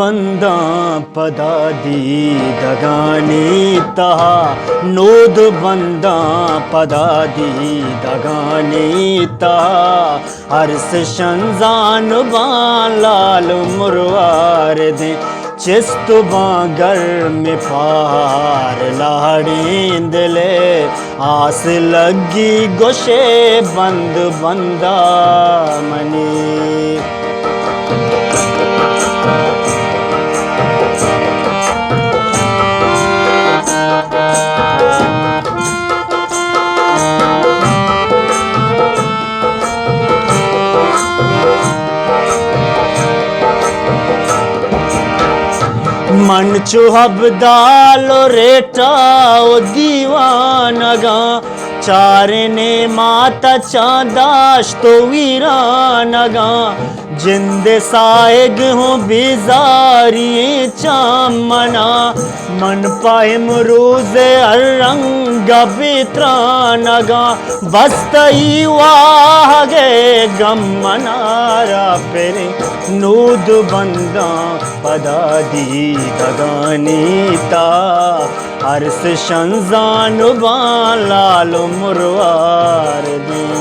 بنداں پدا دیدگانی تہا، نود بنداں پدا دیدگانی تہا، ارس شنزان باں لال مروار دیں، چست باں گرم پار لاڑیں دلے، آس لگی گوشے بند بندا منی۔ من چو ابدال و ریٹا و دیوانگاں، چارنے مات چاں داشت و ویرانگاں، جند ساہگ ہوں بیزاری چاں منا، من پہ امروز ہر رنگ بے ترانگاں، بس تئی واہگ گم منارا پریں، نود بنداں پدا دیدگانی تا، ارس شنزان باں لال و مروار دیں۔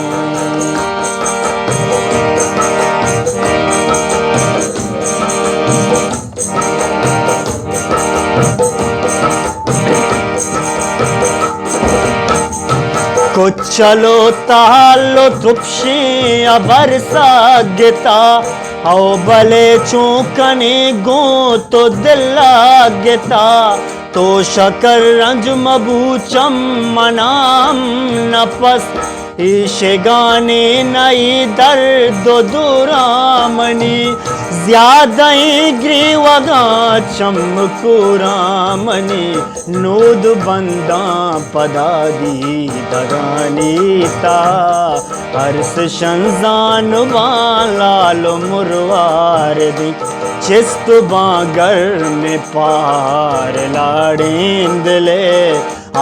کچل و تال و تپشیں ابر ساگتا، او بلے چون کنے گوں تو دل لگتا، تو شکر رنج مبو چم منام نفس، ایشگانے نئی درد و دورا منی، زیادہ گریوگاں چم کورا منی، نود بنداں پدا دیدگانی تا، ارس شنزان باں لال و مروار دیں، چست باں گرم پار لاڑیں دلے،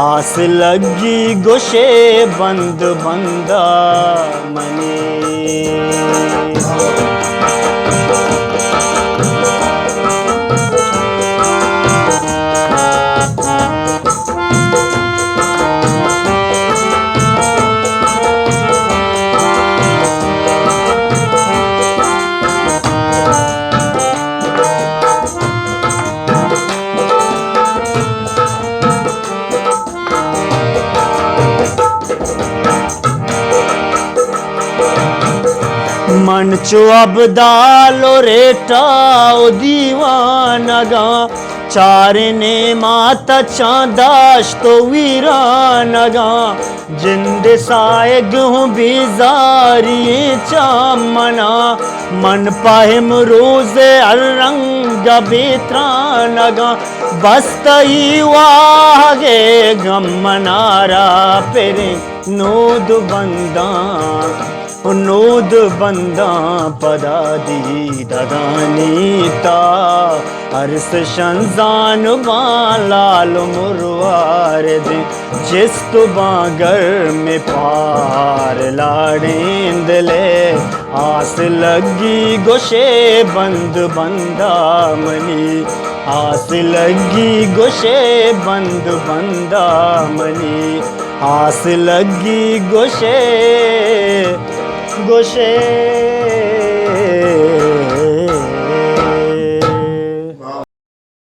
آس لگی گوشے بند بندا منی۔ من چو ابدال و ریٹا و دیوانگاں، چارنے مات چاں داشت و ویرانگاں، جند ساہگ ہوں بیزاری چاں منا، من پہ امروز ہر رنگ بے ترانگاں، بس تئی واہگ گم منارا پریں، نود بنداں، نود بنداں پدا دیدگانی تا، ارس شنزان باں لال مروار دیں، چست باں گرم پار لاڑیں دلے، آس لگی گوشے بند بندا منی، آس لگی گوشے بند بندا منی، آس لگی گوشے، گوشے۔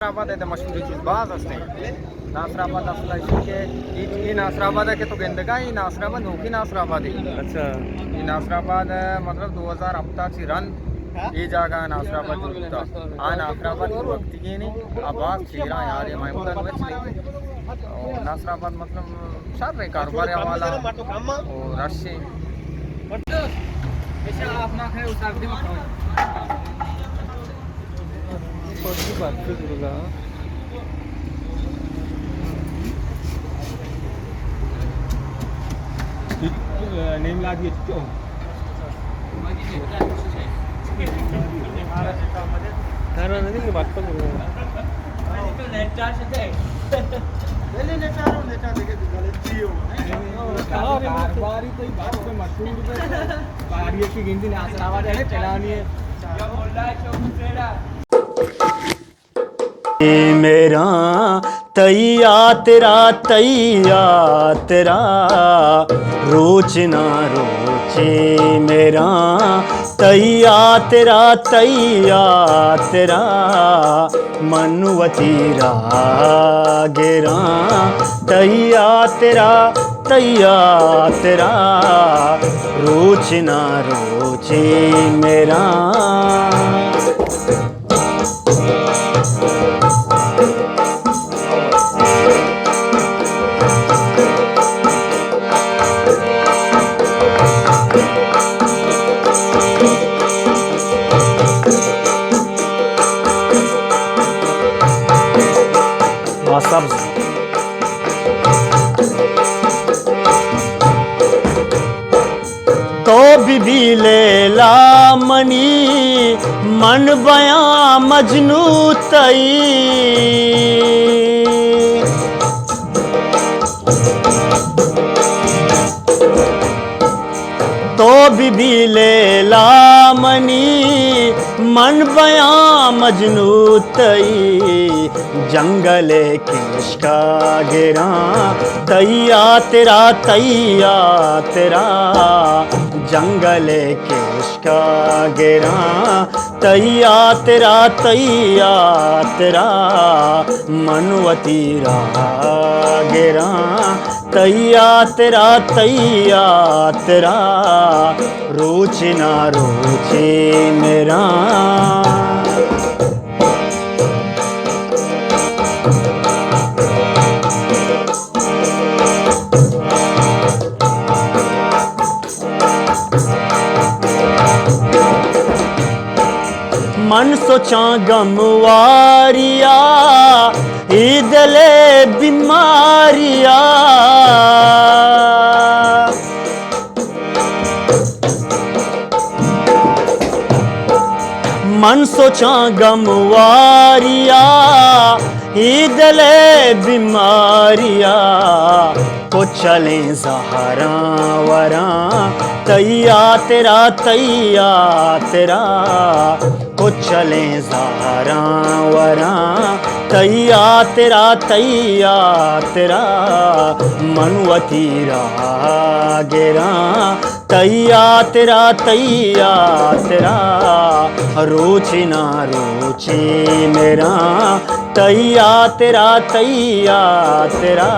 ناصر آباد ءِ مشہوری چیز باز ہستیں۔ ناصر آباد اصل ایشی کہ اے، اے ناصر آباد ءَ کہ تو گندگا، اے ناصر آباد نوکی ناصر آباد ہے۔ اچھا۔ اے ناصر آباد، مطلب، دو ہزار ہپت ءَ چی رند اے جاگہ ناصر آباد جوڑ بوتا۔ آ ناصر آباد کہ وقتی کے نہیں، آ باز چیرا یارے مائمتا نوچ نہیں۔ اور ناصر آباد، مطلب، شر ہے کاروبار حوالہ اور رش ہے۔ پرچی پرچی گرگا۔ نیم لاگی چو۔ تارا ندی کہ بات پر گرگا۔ کاروباری تو بات پہ مشہور ہے۔ باڑی کی گندی ناصر آباد ہے، چلانی ہے۔ میراں تئی ہاترا، تئی ہاترا، روچ نہ روچے میراں تئی ہاترا، تئی ہاترا، من وتی راہ گراں تئی ہاترا، تئی ہاترا، روچ نہ روچے میراں۔ با سبز۔ تو بہ بی لیلا منی، من بیاں مجنوں تئی۔ تو بہ بی لیلا منی، من بیاں مجنوں تئی۔ جنگل ءِ کشک ءَ گراں تئی ہاترا، تئی ہاترا، جنگل ءِ کشک ءَ گراں تئی ہاترا، تئی ہاترا، من وتی راہ گراں تئی ہاترا، تئی ہاترا، روچ نہ روچے میراں۔ من سوچاں گم واریا، اے دل ءِ بیماریا۔ من سوچاں گم واریا، اے دل ءِ بیماریا، کچلیں زہراں وراں تئی ہاترا، تئی ہاترا، کچلیں زہراں وراں تئی ہاترا، تئی ہاترا، من وتی راہ گراں تئی ہاترا، تئی ہاترا، روچ نہ روچے میراں تئی ہاترا، تئی ہاترا،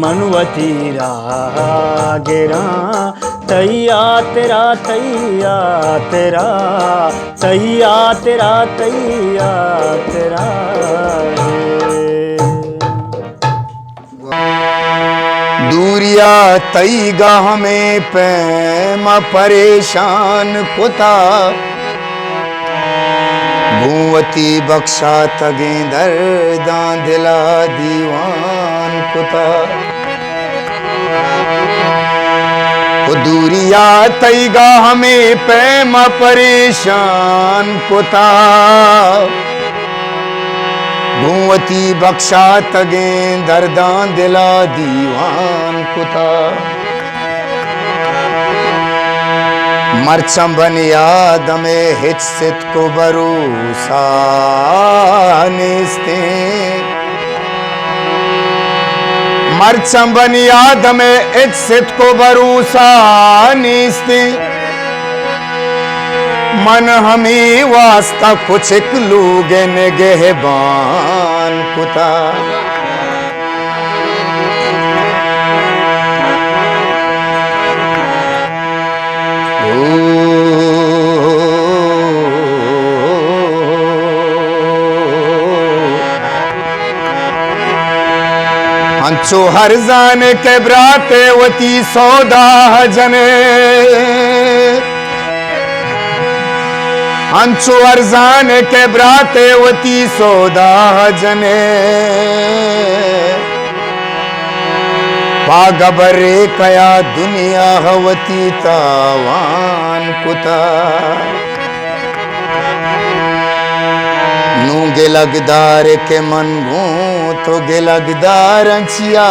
من وتی راہ گراں تئی ہاترا، تئی ہاترا، تئی ہاترا، تئی ہاترا۔ دوریا تئیگا ہمے پیم پریشان کتا، گوں وتی بکشاتگیں درداں دلا دیوان کتا۔ و دوریا تئیگا ہمے پیم پریشان کتا، گوں وتی بکشاتگیں درداں دلا دیوان کتا۔ مرچاں بنی آدم ء ہچ ستک و بھروسہ نیستیں۔ مرچاں بنی آدم ء ہچ ستک و بھروسہ نیستیں۔ من ہمے واسطہ کچک لوگ ء نگہبان کتا۔ انچو ہر زانے کہ براتے وتی سودا جنے، انچو ہر زانے کہ براتے وتی سودا جنے، پا گبرے کیا دنیا وتی تاوان کتا۔ نوں گلگ دار کہ من گوں تو گلگ داراں چیا؟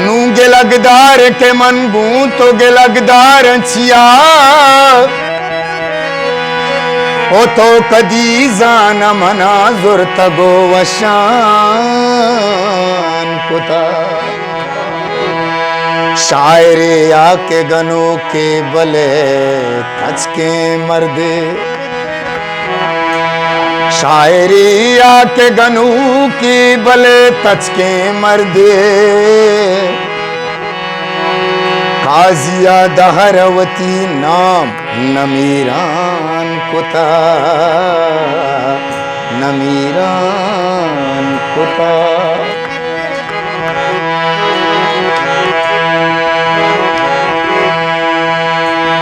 نوں گلگ دار کہ من گوں تو گلگ داراں چیا؟ او تو کدی زان منا زرتگ و وشان کتا۔ شاعرے آ کہ گنوکے بلے تچکیں مردے۔ شاعرے آ کہ گنوکے بلے تچکیں مردے۔ قاضی ءَ دہر وتی نام نمیران کتا، نمیران کتا۔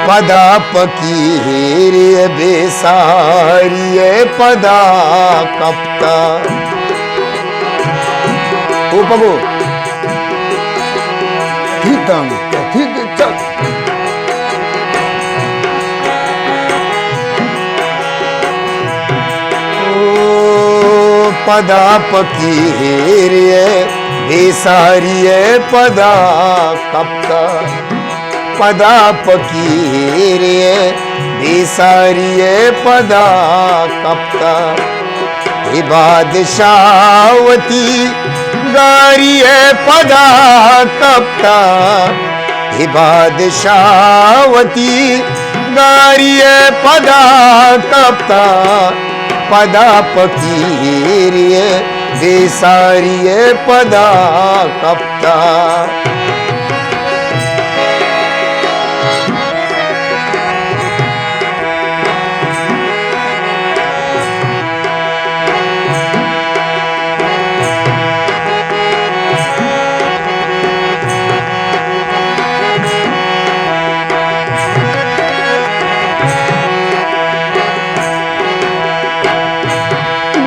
پدا پکیرے بے ساری ءَ پدا کپتا۔ او پگو۔ ٹھیک دم، ٹھیک چک۔ او پدا پکیرے بے ساری ءَ پدا کپتا۔ پدا پکیرے بے ساری ءَ پدا کپتا۔ اے بادشاہ وتی گاری ءَ پدا کپتا۔ اے بادشاہ وتی گاری ءَ پدا کپتا۔ پدا پکیرے بے ساری ءَ پدا کپتا۔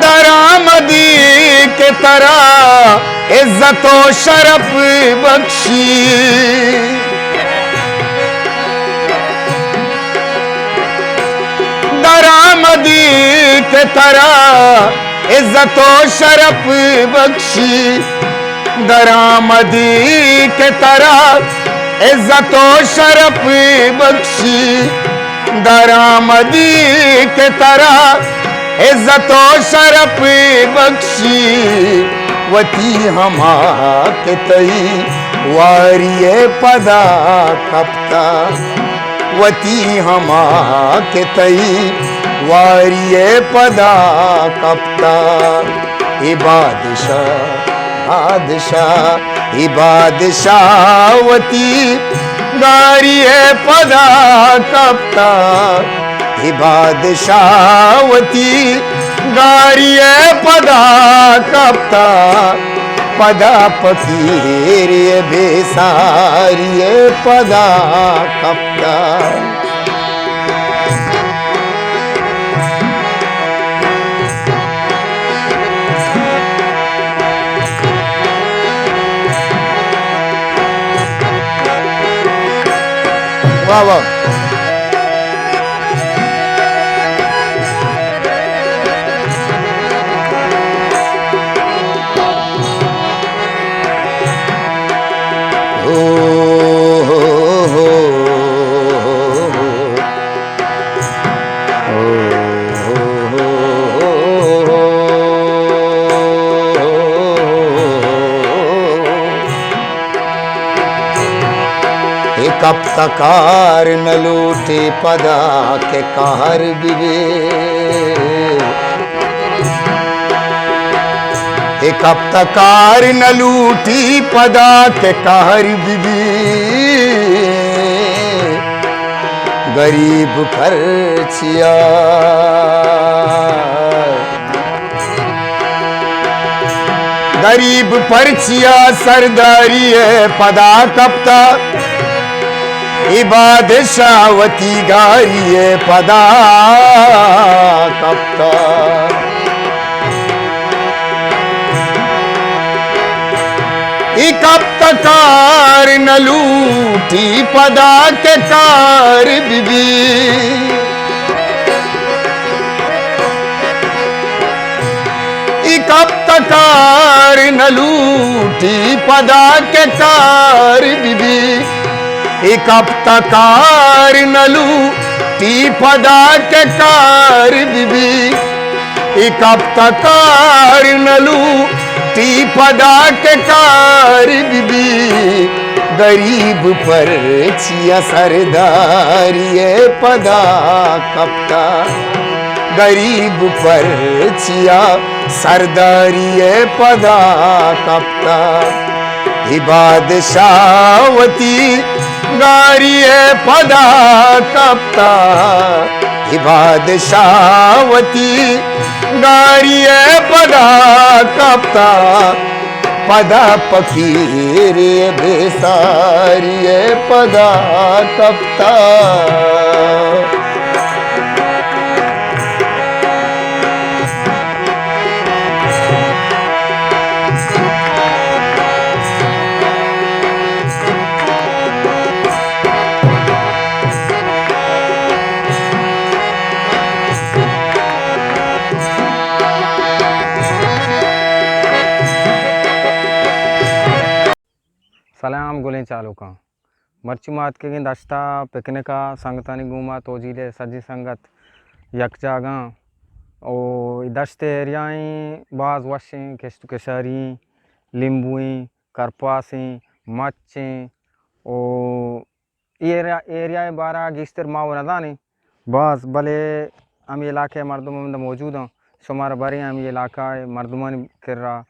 درآمدی کہ ترا عزت و شرف بخشی۔ درآمدی کہ ترا عزت و شرف بخشی۔ درآمدی کہ ترا عزت و شرف بخشی۔ درآمدی کہ ترا عزت و شرف بخشی۔ وتی ہما کہ تئی واری ءَ پدا کپتا۔ وتی ہما کہ تئی واری ءَ پدا کپتا۔ اے بادشاہ، بادشاہ، اے بادشاہ وتی گاری ءَ پدا کپتا۔ اے بادشاہ وتی گاری ءَ پدا کپتا۔ پدا پکیرے بے ساری ءَ پدا کپتا۔ واہ واہ۔ اے کپتہ کار نہ لوٹی پدا کہ قہر بہ بی۔ اے کپتہ کار نہ لوٹی پدا کہ قہر بہ بی۔ غریب پرچیا، غریب پرچیا سرداری ءَ پدا کپتا، اے بادشاہ وتی گاری ءَ پدا کپتا۔ اے کپتہ کار نہ لوٹی پدا کہ قہر بہ بی۔ اے کپتہ کار نہ لوٹی پدا کہ قہر بہ بی۔ اے کپتہ کار نہ لو، تی پدا کہ کار بی بی، ای کپتا کار نلو، تی پدا کہ کار بی بی، گریب پرچیا سرداری پدا کپتا، گریب پرچیا سرداری پدا کپتا۔ ای بادشاہ وتی گاری پدا کپتا، ای بادشاہ وتی گاری پدا کپتا، پدا پکیر بے ساری پدا کپتا۔ سلام گلیں چالوکاں۔ مرچی ما اتکگیں دشتا پکنکا، سنگتانی گوما، توجیل ءِ سجیں سنگت یک جاگاں۔ او اے دشت ءِ ایریائیں باز وشیں، کشت و کشاریں، لیمبوئیں، کرپاسیں، مچیں۔ او اے ایریا، ایریائیں بارا گیشتر ما و نزانیں باز، بلے ہمے علاقہ ءِ مردم ہمدا موجود اں۔ شمارا بریں ہمے علاقہ ءِ مردمانی کرا،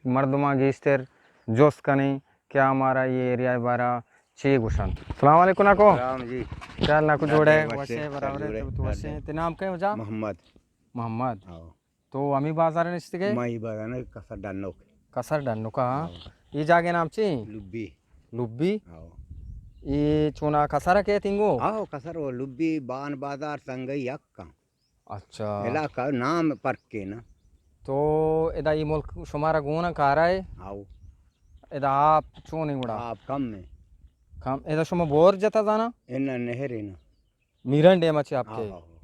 مردماں گیشتر جست کنیں کہ آ مارا اے ایریا ءِ بارا چے گوشنت۔ السلام علیکم ناکو۔ سلام جی۔ کیا حال ناکو، جوڑ ئے؟ وش ئے، برابر ئے، جوڑ ئے، تو وش ئے۔ تئی نام کئے وجہ؟ محمد۔ محمد۔ ہاں۔ تو ہمے بازار ءَ نشتگ ئے؟ ما اے بازار ءَ، کسر ڈنوک۔ کسر ڈنوک ءَ، ہاں۔ ہاں۔ اے جاگہ ءِ نام چی؟ لبی۔ لبی؟ ہاں۔ اے چونا کسر ءَ کئیت اینگو؟ ہاں، کسر و لبی، بان بازار سنگئی یک اں۔ اچھا۔ علاقہ نام پرکے نا۔ تو ادا اے ملک شمارا گون اں کارا ئے؟ ہاؤ۔ ادا آپ چون ایں گڑا؟ آپ کم ایں۔ کم۔ ادا شما بور جتا زانا؟ انا نہر ایں نا۔ میرن ڈیم ءَ چہ آپ ہاں، کئے؟ ہاں، ہاں۔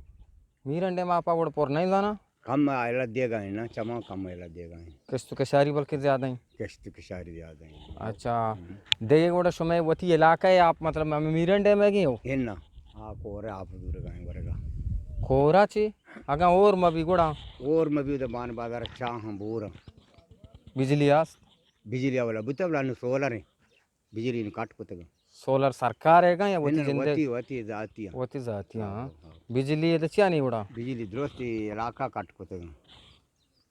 میرن ڈیم ءَ آپ ءَ گڑا پر نہ زانا؟ کم ایلا دیگا ایں نا، چما کم ایلا دیگا ایں۔ کشت و کشاری بلکہ زیادہ ایں؟ کشت و کشاری زیادہ ایں۔ اچھا۔ ہم۔ دگہ گڑا شمئے وتی علاقہ ءِ آپ، مطلب، ہمے میرن ڈیم ءَ گی ہو؟ انا، آ کور ءَ آپ زورگا ایں ورگا۔ کورا چی؟ اگاں اور مبی گڑا؟ اور مبی تو بان بازار چاہ ہم بور اں۔ بجلی است؟ بجلی اولا بوتا، بلا نو سولر ایں۔ بجلی نو کٹ کتگ۔ سولر سرکار ءِ گا یا وتی نہ، نہ، جندے؟ وتی، وتی ذاتی اں۔ وتی ذاتی، ہاں، ہاں۔ ہاں، ہاں۔ بجلی ادا چیا نی گڑا؟ بجلی درست علاقہ کٹ کتگ۔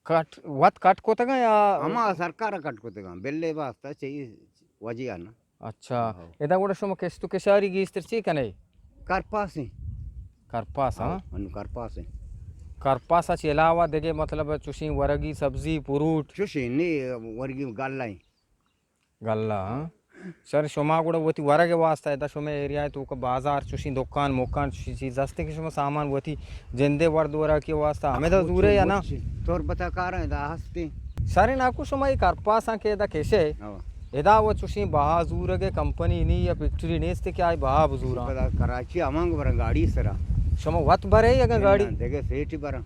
کٹ، وت کٹ کتگ یا؟ ہما سرکار کٹ کتگ، بل ءِ واسطہ چہ اے وجہ نا۔ اچھا۔ ہاں۔ ادا گڑا شما کشت و کشاری گیشتر چی کنے؟ کرپاس ایں۔ کرپاس، ہاں؟ ہاں، انو کرپاس ایں۔ کرپاس ءَ چہ علاوہ دگہ مطلب چوشیں ورگی سبزی، فروٹ؟ چوشیں نی، ورگی گلہ ایں۔ گلہ، ہاں۔ شر، شما گڑا وتی ورگ ءِ واسطہ ادا شمئے ایریا ءِ توکا بازار چوشیں دکان مکان چوشیں چیز ہستیں کہ شما سامان وتی جندے ورد وراکی ءِ واسطہ ہمدا زورے یا نا؟ تربت ءَ کاراں ادا ہستیں۔ شر ناکو، شما اے کرپاساں کہ ادا کشے، ہاں۔ ادا و چوشیں بہا زورگ ءِ کمپنی نی یا فیکٹری نیست کہ آئی بہا بزوراں؟ پدا کراچی آوانگ براں گاڑی سرا۔ شما وت برے یا اگاں نہ، گاڑی؟ نہ، دگہ سیٹھ براں۔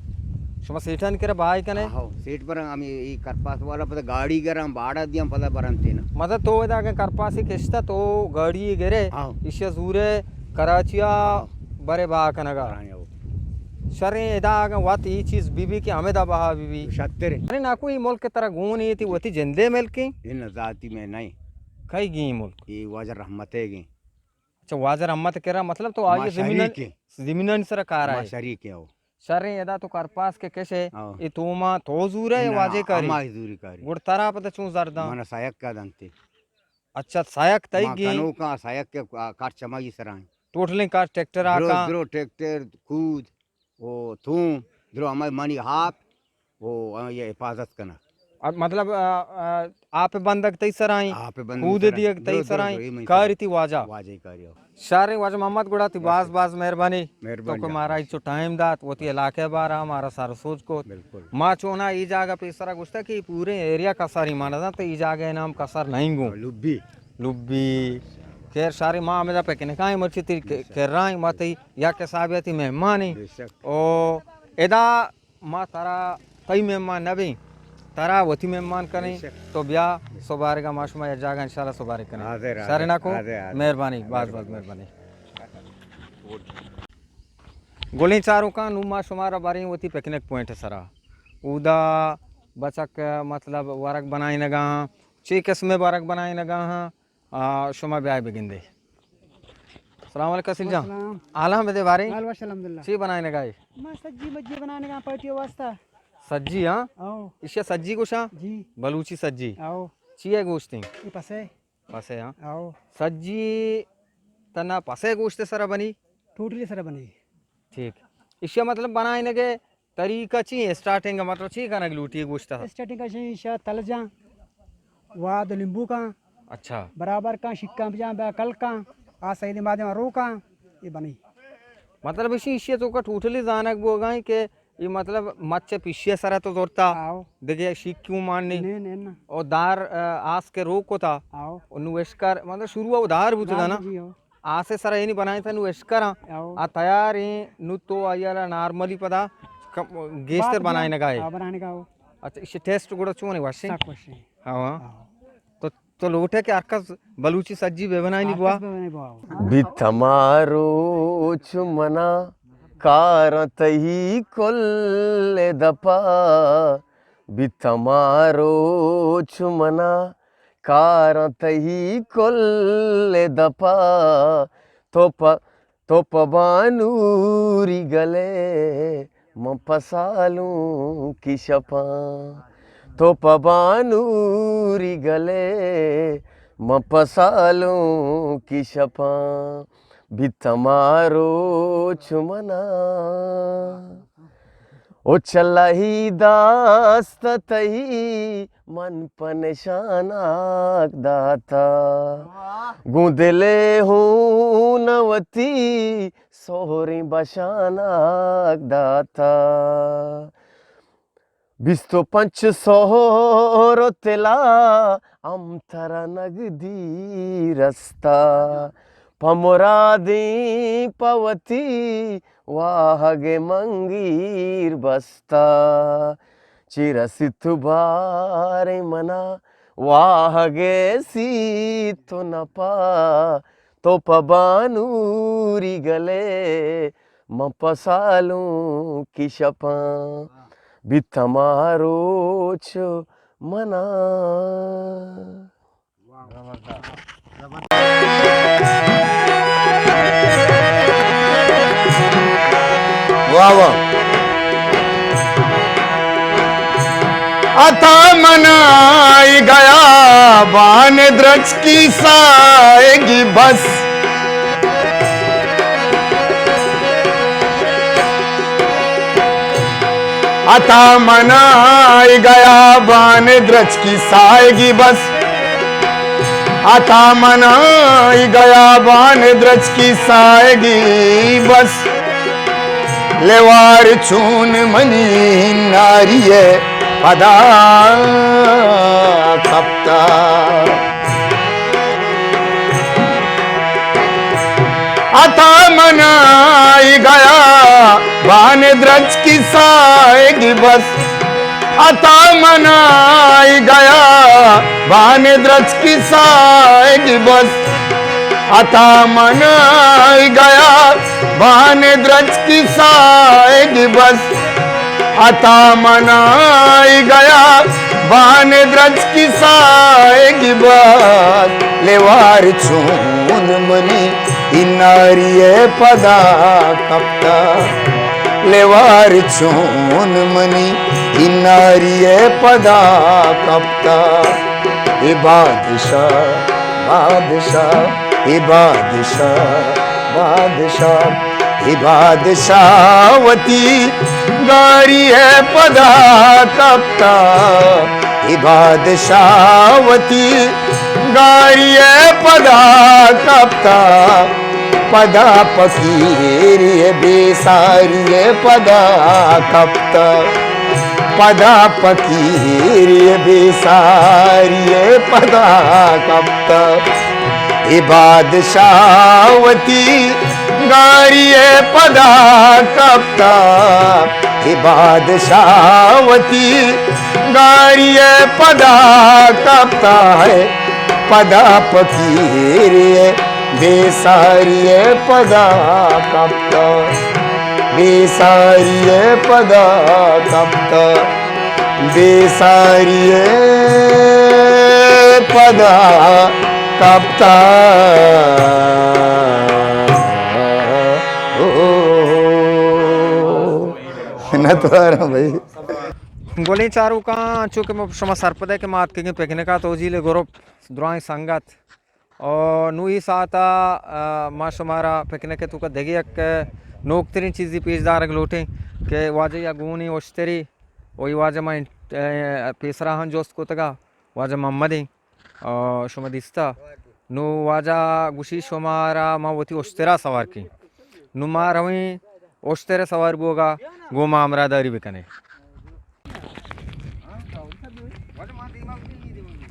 شما سیٹانی کرا بہا کنے؟ ہاں، سیٹھ براں، ہمے اے کرپاس والا پدا گاڑی گراں، باڑا دیاں پدا براں تینا۔ مطلب تو ادا اگاں کرپاسی کشتا تو گاڑی گرے، ہاں۔ ایشی زورے کراچی ءَ، ہاں۔ برے بہا کنگا۔ ہاں، ہاں۔ شریں، ادا اگاں وت اے چیز بی بی کہ ہمدا بہا بی بی۔ شتریں۔ ارے ناکو، اے ملک ترا گون ایں، تئی وتی جندے ملک ایں؟ اے نہ، ذاتی مئے نہ ایں۔ کئی گی اے ملک؟ اے واجہ رحمت ءِ گی ایں۔ اچھا، واجہ رحمت ءِ کرا، مطلب تو آئی ما زمینانی، شریک ایں۔ زمینانی سرا کار ما آئے۔ شریک ایں، او۔ شریں، ادا تو کرپاس کہ کشے، ہاں۔ اے تو ما تو زورے یا نہ، واجہ کاری؟ ہما زوری کاری۔ گڑ ترا پدا چون زر داں؟ منا سایک ءَ دنتے۔ اچھا، سایک تئی ما گی؟ کنوکاں سایک ءِ کارچ ہمائی سرا ایں۔ ٹوٹلیں کار ٹریکٹر درو، آکاں؟ درو ٹریکٹر، کود، او تھوم، درو ہمائی منی آپ، او آئی ءِ حفاظت کنگ۔ اب مطلب، آ، آ، آپ بندگ تئی سرا ایں؟ آپ بندگ کود سرا ایں۔ دیگ تئی درو، سرا درو، ایں؟ درو، اے منی کاری سرا۔ تئی واجہ؟ واجہ کاری ہو۔ شریں واجہ محمد، گڑا تئی باز باز مہربانی۔ مہربانی تو کہ جان۔ مارا اچو ٹائم دات، وتی علاقہ ءِ بارا مارا سر سوج کت۔ بالکل۔ ما چونا اے جاگہ پیسرا گوشتا کہ پورے ایریا کساری، ما نزانت اے جاگہ ءِ نام کسر نہ ایں گوں۔ لبی۔ لبی۔ خیر شریں، ما ہمدا پکنکا ایں، مرچی تئی ک-، کرا ایں، ما تئی یک حسابے ءَ تئی مہمان ایں۔ بے شک۔ او ادا ما ترا تئی مہمان نہ بیں، ترا وتی مہمان کنیں۔ بے شک۔ تو بیا، سبارگا ما شما یک جاگہ انشاءاللہ سبارگ کنیں۔ حاضر، حاضر، شریں ناکو؟ حاضر، حاضر۔ مہربانی، باز باز مہربانی۔ گلیں چاروکاں، نوں ما شمارا بریں وتی پکنک پوائنٹ ءِ سرا۔ اودا بچک، مطلب، ورگ بنائینگا ہاں، چے قسم ءِ ورگ بنائینگا ہاں، آ، شما بیائے بگندے۔ السلام علیکم اصیل جان۔ السلام۔ حالاں بدے بارے؟ حال وش الحمدللہ۔ چے بنائینگا ئے؟ ما سجی مجی بنائینگا پارٹی واسطہ۔ سجی، ہاں؟ او۔ ایشی سجی گوشاں؟ جی۔ بلوچی سجی۔ او۔ چی ءِ گوشت ایں؟ اے پسے۔ پسے، ہاں۔ او۔ سجی تنا پسے گوشت ءِ سرا بنی؟ ٹوٹلی سرا بنی۔ ٹھیک۔ ایشی مطلب بنائینگ ءِ طریقہ چی ایں؟ اسٹارٹنگ ءَ مطلب چی کنگ لوٹی گوشت ءَ؟ اسٹارٹنگ ءَ چی ایشی تل جاں، واد لیمبو کاں۔ اچھا۔ برابر کاں، شکاں بجاں، بیا کل کاں، آ سیدے مادے ما رو کاں، اے بنی۔ مطلب ایشی، ایشی توکا ٹوٹلی زانگ بوگا ایں کہ اے مطلب مچ ءِ پشی ءِ سرا تو زرتا، آؤ۔ دگہ شیک کیوں مان نہیں۔ نہیں، نہیں، نہ۔ او دار، آ، آس کے روک ہوتا۔ آؤ۔ او نو اشکر، مطلب شروع او دار بوتگا نا۔ جی، آؤ۔ آس ءِ سرا اینی بنائیں تا نو اشکراں۔ آؤ۔ آ تیار ایں، نو تو آئی ءَ را نارملی پدا کم، گیشتر بات بنائینگا ئے۔ آؤ، بنائینگا ئے۔ اچھا، ایشی ٹیسٹ گڑا چون ایں، وش ایں؟ سک وش ایں۔ ہاں۔ آؤ۔ تو تو لوٹ ئے کہ ہر کس بلوچی سجی بہ بنائینی ہر بوا۔ کس بہ بنائینی بوا۔ بیت ہما روچ منا کاراں تئی کل دپا، بیت ہما روچ منا کاراں تئی کل دپا، تو پہ تو پہ بانوری گلے، من پہ سالونکی شپاں۔ تو پہ بانوری گلے، من پہ سالونکی شپاں۔ بیت ہما روچ منا او چلہی داست تئی من پہ نشاناک داتا۔ واہ۔ گوں دل ءِ ہون وتی سہریں بشاناک داتا۔ بیست و پنچ سہر و طلا ہم ترا نگدی رستا۔ پہ مرادیں پہ وتی واہگ ءِ منگیر بستا۔ چہ رسیت باریں منا واہگ ءِ سیت و نپا، تو پہ بانوری گلے، من پہ سالونکی شپاں، بیت ہما روچ منا۔ واہ واہ۔ عطا منائی گیا بان درچکی سائگی بس۔ عطا منائی گیا بان درچکی سائگی بس۔ عطا منائی گیا بان درچکی سائگی بس۔ لیوار چون منی ناری ءِ پدا کپتا۔ عطا منائی گیا بان درچکی سائگی بس۔ عطا منائی گیا بان درچکی سائگی بس۔ عطا منائی گیا بان درچکی سائگی بس۔ عطا منائی گیا بان درچکی سائگی بس۔ لیوار چون منی اناری ءِ پدا کپتا۔ لیوار چون منی اناری ءِ پدا کپتا۔ اے بادشاہ، بادشاہ، اے بادشاہ، بادشاہ، اے بادشاہ وتی گاری ءِ پدا کپتا۔ اے بادشاہ وتی گاری ءِ پدا کپتا۔ پدا پکیری ءِ بے ساری ءِ پدا کپتا۔ پدا پکیری ءِ بے ساری ءِ پدا کپتا۔ اے بادشاہ وتی گاری ءِ پدا کپتا۔ اے بادشاہ وتی گاری ءِ پدا کپتا۔ اے پدا پکیری ءِ بے ساری ءِ پدا کپتا۔ بے ساری ء پدا کپتا، بے ساری ء پدا کپتا۔ او، منتوار ہاں بھائی۔ گلیں چاروکاں، چو کہ ما شما سرپد ء کہ ما اتکگیں پکنک ء، توجیل گروپ، درائیں سنگت، او نوں اے ساعت ء، ء، ما شمارا پکنک ء توکا دگہ یک نوکتریں چیزے پیش دارگ لوٹیں کہ واجہ یا گونیں اشترے، و اے واجہ ما انٹ-، ء، پیسرا ہم جست کتگا، واجہ محمد ایں، ء، شما دیستا۔ نوں واجہ گوشی شمارا ما وتی اشترا سوار کیں۔ نوں ما رویں اشتر ء سوار بوگا، گوں ما ہمراہداری بکنے۔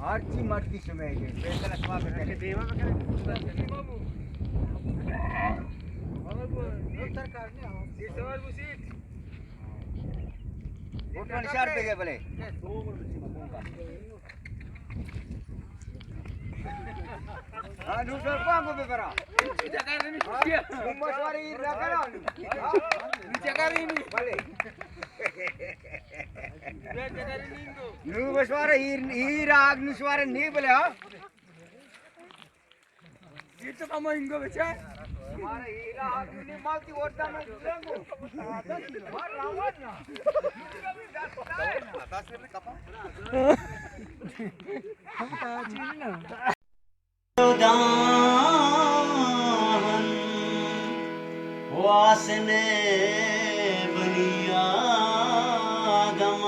ہرچی مرضی شمئے، بہتر اتوا بکنے۔ فوٹو نشان بگے بلے۔ ہاں، نوں سر پانگو ببرا۔ ہاں، نوں مشورہ ایر نہ کرا۔ ہاں، نوں جگہ بھی نہیں۔ بلے۔ نوں مشورہ ایر، ایر آگ نوں شوارہ نہیں بلے، ہاں۔ یہ تو کم انگو بچا۔ ہمارا ہیرا آدمی مالتی وردا میں جنگو۔ مار راوان نا۔ داہن واسنے بنی آدم۔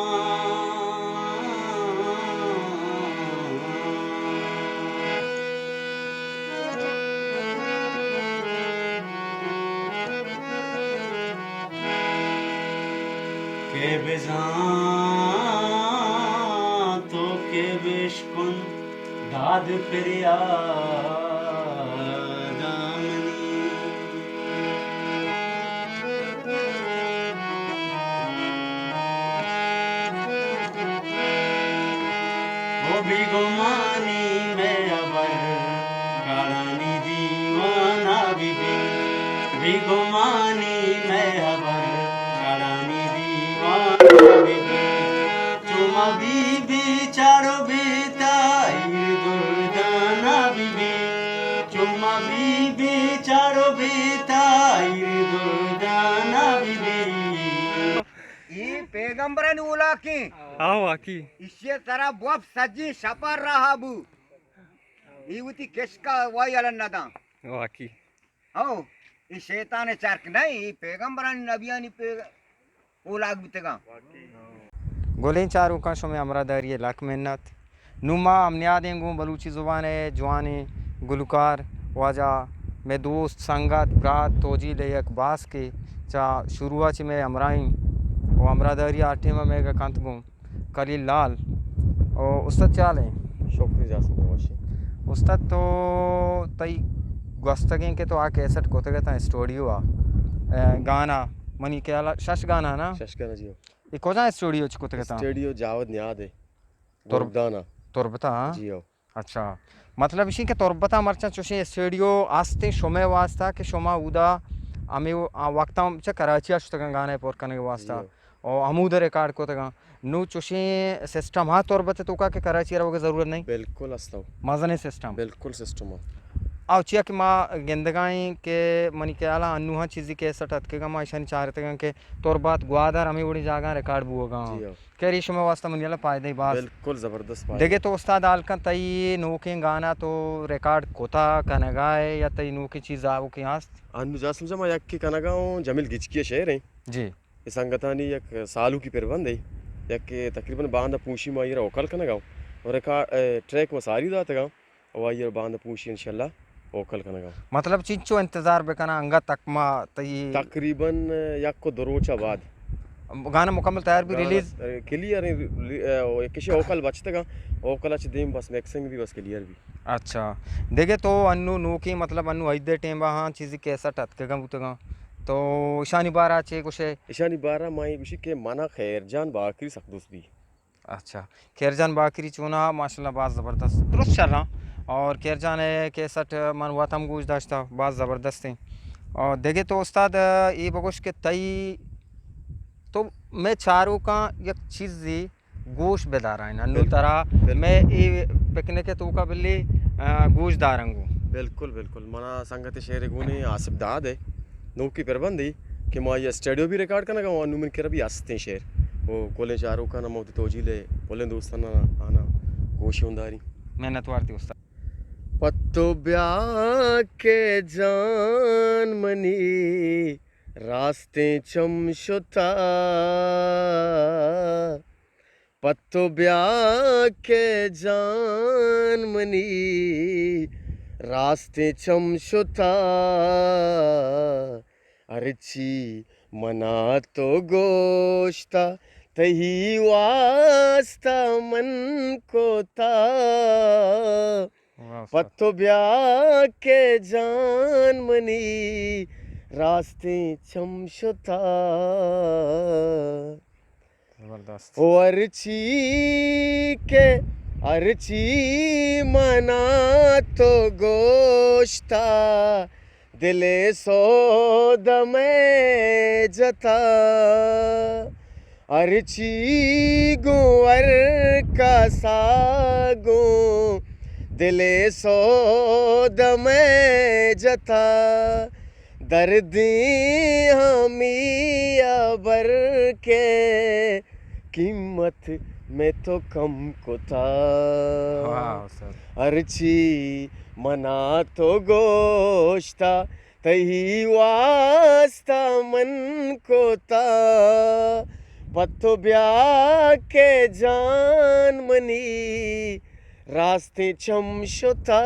کہ بزاں تو کہ بشکن داد پریاداں منی۔ او بیگمانی مئے ہبر گاڑانی دیوانہ بہ بی، بیگمانی مئے ہبر گاڑانی دیوانہ بہ بی۔ چو ما بی بی چاڑو بی تاہیر دردانہ بہ بی، چو ما بی بی چاڑو بی تاہیر دردانہ بہ بی۔ اے پیغمبرانی اولاکیں۔ ہاں، واقعی۔ ایشی ء سرا بوپ سجیں شپا راہ بو۔ اے وتی کشکا وائی الن نداں۔ واقعی۔ ہو، اے شیطان چرک نہ، اے پیغمبرانی نبیانی پی-، اولاک بوتگاں۔ گلیں چاروکاں، شمئے ہمراہداری ء لک منت۔ نوں ما ہم نیادیں گوں بلوچی زبان ء جوانیں گلوکار واجہ مئے دوست، سنگت، برات توجیل ء یک باسکے چہ شروع ء چہ مئے ہمراہیں و ہمراہداری ء ہر ٹیم ء مئیگ ء کنت گوں خلیل لال۔ او استاد چے حال ایں؟ شکر جاسم جان وشی۔ استاد تو تئی گوستگیں کہ تو آ کیسٹ کتگ اتاں اسٹوڈیو ء، ء، گانا منی خیال ء شش گانا نا؟ شش گانا جی ہو۔ اے کجا اسٹوڈیو چ کتگ اتاں؟ اسٹوڈیو جاوید نیاد ہے۔ تر-، گردان ء۔ تربت ء؟ جی ہو۔ اچھا، مطلب اشی کہ تربت ء مرچاں چوشیں اسٹوڈیو است ایں شمئے واسطہ کہ شما اودا ہمے و-، آ وقت ہم چہ کراچی ء شتگاں گانے پر کنگ واسطہ؟ جی ہو۔ او ہمود ء ریکارڈ کتگاں۔ نوں چوشیں سسٹم ہاں تربت ء توکا کہ کراچی ء روگ ء ضرورت نہیں؟ بالکل است ہو۔ مزنیں سسٹم۔ بالکل سسٹم ہو۔ او چیا کہ ما گندگائیں کہ منی خیال ء انو ہاں چیزی کیسٹ اتکگاں، ما اشانی چارتگاں کہ تربت، گوادر ہمے وڑیں جاگہاں ریکارڈ بوگاں۔ جی ہو۔ خیر، اے شمئے واسطہ منی اللہ فائدہ باز۔ بالکل زبردست فائدہ۔ دگہ تو استاد حال کن، تئی نوکیں گانا تو ریکارڈ کتا کنگا ہے یا تئی نوکیں چیز آوکیں ہست؟ انو جاسم جان، ما یکے کنگا ہوں، جمیل گچکی ء شعر ہیں۔ جی۔ اے سنگتانی یک سالوکی پربند ہے، یک تقریباً باندہ پوشی ما ایرا اوکل کنگا ہوں۔ اور ریکارڈ، اے، ٹریک ما ساری داتگا۔ و آئی ء باندا پوشی انشاءاللہ اوکل کنگا۔ مطلب چنچو انتظار بکناں انگت تک ما تئی؟ تقریباً یک و دو روچ ء بعد۔ گانا مکمل تیار بی، گانا ریلیز؟ کلیئر ایں، ری-، ا، کشی اوکل بچتگاں، اوکل ء چہ دیم بس مکسنگ بی، بس کلیئر بی۔ اچھا، دگہ تو انو نوکیں مطلب انو عید ء ٹیم ء ہاں چیزی کیسٹ اتکگاں بوتگاں، تو اشانی بارہ چے گوشے؟ اشانی بارہ ما اے گوشی کہ منا خیر جان باکری سک دوست بی۔ اچھا، خیر جان باکری چونا؟ ماشاءاللہ باز زبردست، درست شراں۔ اور خیر جان ء کیسٹ من وت ہم گوش داشتا، باز زبردست ایں۔ اور دگہ تو استاد، اے بگوش کہ تئی، تو مئے چاروکاں یک چیزے گوش بدارائیں۔ انو ترا مئے اے پکنک ءِ توکا بلے، آ، گوش دارنگو۔ بالکل، بالکل۔ منا سنگت شعر گونی آصف داد ءِ نوکی پربندی کہ ما یہ اسٹوڈیو بھی ریکارڈ کنگا، اور انو من کرا بھی ہستیں شعر۔ وہ کلیں چاروکاں، ما وتی توجیل ءِ کلیں دوستاں آنا گوش اوں داری۔ منت وارتی استاد۔ پہ تو بیا کہ جان منی راستیں چم شتا، پہ تو بیا کہ جان منی راستیں چم شتا، ہرچی منا تو گوشتا، تئی واسطہ من کوتا۔ واہ پہ استاد۔ تو بیا کہ جان منی راستیں چم شتا۔ زبردست۔ او ہرچی کہ، ہرچی منا تو گوشتا، دل ءِ سودا مئے جتا۔ ہرچی گوں ہر کسا گوں، دل ءِ سودا مئے جتا۔ دردیں ہمے ہبر کہ قیمت مئے تو کم کتا۔ واہ استاد۔ ہرچی منا تو گوشتا، تئی واسطہ من کوتا۔ پہ تو بیا کہ جان منی راستیں چم شتا۔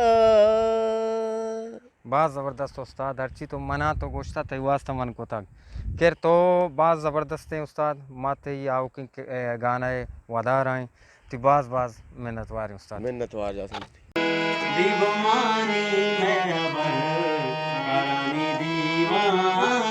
باز زبردست استاد، ہرچی تو منا تو گوشتا، تئی واسطہ من کتگ۔ خیر، تو باز زبردستیں استاد، ما تئی آؤکیں ک-، اے، گانا ءِ ودار ایں۔ تئی باز باز منت واریں استاد۔ منت وار جاسم۔ بے گمانی مئے ہبر، پرانی دیوان۔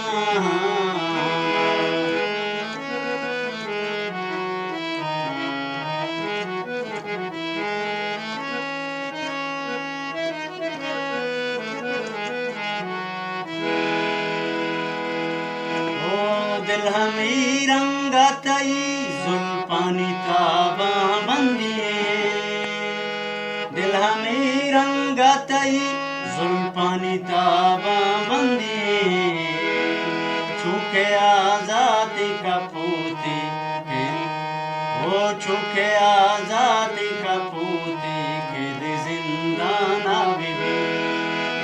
او دل ہمے رنگ ءَ تئی زلفانی تاباں بندی، دل ہمے رنگ ءَ تئی زلفانی تاباں بندی، چونکہ آزاتی کپوتی کہ، او چونکہ آزاتی کپوتی کہ دے زندان ءَ بہ بی،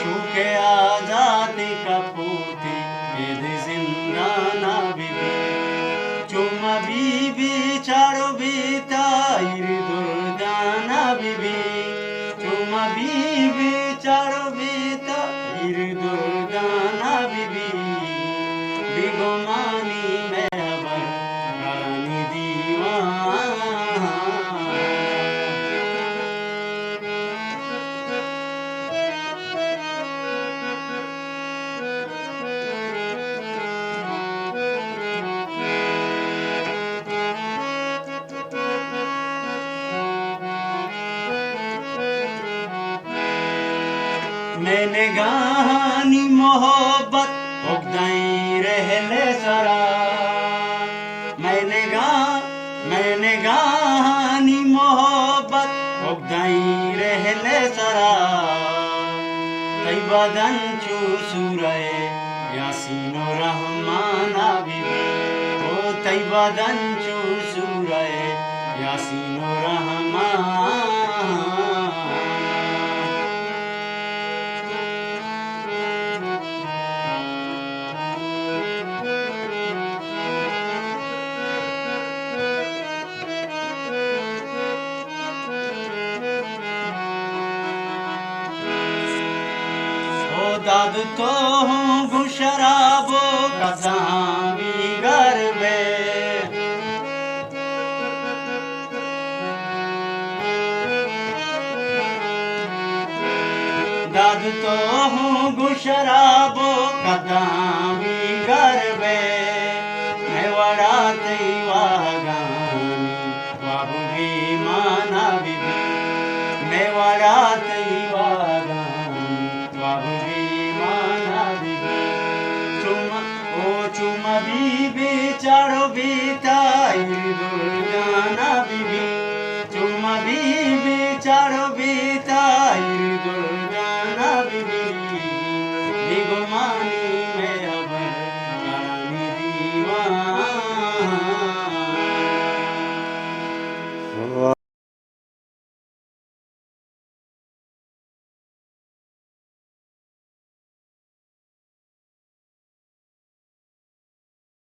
چونکہ آزاتی کپوتی کہ دے زندان ءَ بہ بی، چو مبی بی چاڑو بی تاہیر دردان ءَ بہ بی، چو مبی بی چاڑو بی تاہیر دردان ءَ بہ بی، بے گمانی مئے ہبر پرانی دیوان۔ مئے نگاہانی محبت اگدئیں رہلے سرا، مئے نگاہ، مئے نگاہانی محبت اگدئیں رہلے سرا، تئی بدن چو سورہ یاسین و رحمان ءَ بہ بی، او تئی بدن چو سورہ یاسین و رحمان۔ او داد تو ہوں گوں شراب و قداں بیگار بے۔ داد تو ہوں گوں شراب و قداں بیگار بے۔ مئے وڑا تئی واہگانی واب بے مانا بہ بی، مئے وڑا تئی واہگانی واب بے مانا بہ بی۔ چاڑو بیت۔